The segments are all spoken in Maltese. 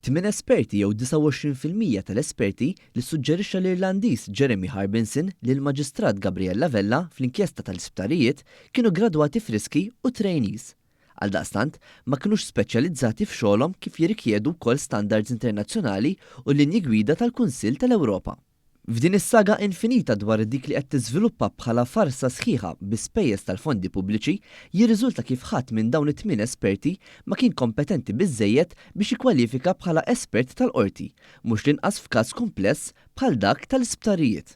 Tmien esperti jew 29% tal-esperti li ssuġġerixxa l-Irlandiż Jeremy Harbinson lill-Maġistrat Gabriella Vella fl-inkjesta tal-isptarijiet kienu gradwati friski u trainees. Għaldaqstant, ma kinux speċjalizzati f'xogħolhom kif jirrikjedu wkoll standards internazzjonali u l-linji gwida tal-Kunsill tal-Ewropa. F'din is-saga infinita dwar dik li qed tiżviluppa bħala farsa sħiħa bi spejjeż tal-fondi pubbliċi, jirriżulta kif ħadd minn dawn it-tmien esperti ma kien kompetenti biżżejjed biex jikkwalifika bħala espert tal-qorti, mhux l-inqas f'każ kumpless bħal dak tal-isptarijiet.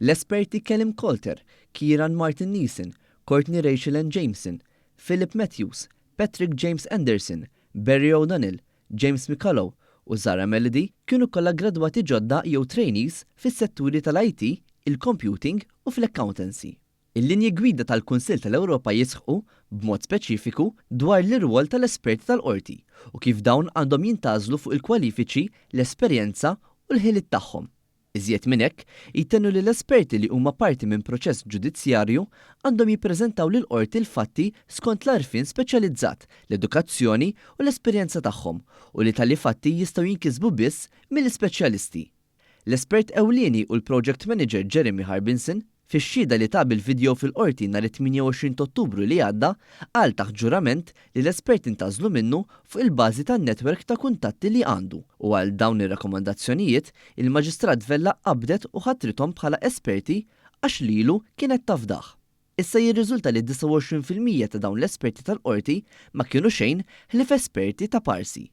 L-esperti Kellim Coulter, Kieran Martin Neeson, Courtney Rachel Ann Jameson, Philip Matthews, Patrick James Anderson, Barry O'Donnell, James McCullough u Zara Melody kienu kollha gradwati ġodda jew trainees fis-setturi tal-IT, il-computing u fl-accountancy. Il-linji gwida tal-Kunsill tal-Ewropa jisħqu, b'mod speċifiku, dwar l-irwol tal-esperti tal-qorti u kif dawn għandhom jintgħażlu fuq il-kwalifiċi, l-esperjenza u l-ħiliet tagħhom. Iżjed minn hekk, jtennu li l-esperti li huma parti minn proċess ġudizzjarju għandhom jippreżentaw lill-qorti l-fatti skont l-għarfien speċjalizzat, l-edukazzjoni u l-esperjenza tagħhom u li tali fatti jistgħu jinkisbu biss mill-ispeċjalisti. L-espert ewlieni u l-project manager Jeremy Harbinson, Fix-xhieda li ta bil-vidjow fil-Qorti nhar it-28 t'Ottubru li għadda, qal taħt ġurament li l-esperti ntgħażlu minnu fuq il-bażi tan-netwerk ta' kuntatti li għandu u għal dawn ir-rakkomandazzjonijiet il-Maġistrat Vella qabdet u ħatrithom bħala esperti għax lilu kienet tafdah. Issa jirriżulta li 29% ta' dawn l-esperti tal-Qorti ma kienu xejn ħlief esperti ta' parsi.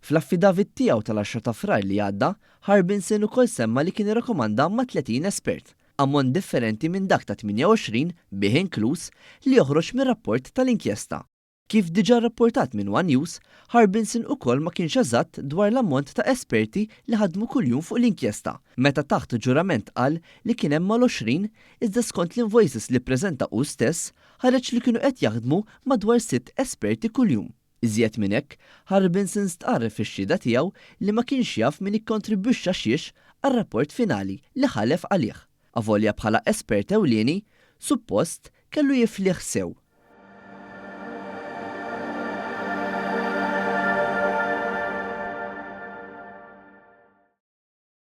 Fl-affidavit tiegħu tal-10 ta' Frar li għadda, Harbinson ukoll semma li kien irrakkomanda ma' 30 espert, ammont differenti minn dak ta' 28, bih inkluż, li joħroġ mir-rapport tal-inkjesta. Kif diġà rrapportat minn one News, Harbinson ukoll ma kienx eżatt dwar l-ammont ta' esperti li ħadmu kuljum fuq l-inkjesta, meta taħt ġurament qal li kien hemm mal-20, iżda skont l-invoices li ppreżenta hu stess, ħareġ li kienu qed jaħdmu madwar sitt esperti kuljum. Iżjed minn hekk, Harbinson stqarr fix-xhieda tiegħu li ma kienx jaf min ikkontribwixxa xiex għar-rapport finali li ħalef għalih, avolja bħala espert ewlieni, suppost kellu jiflih sew.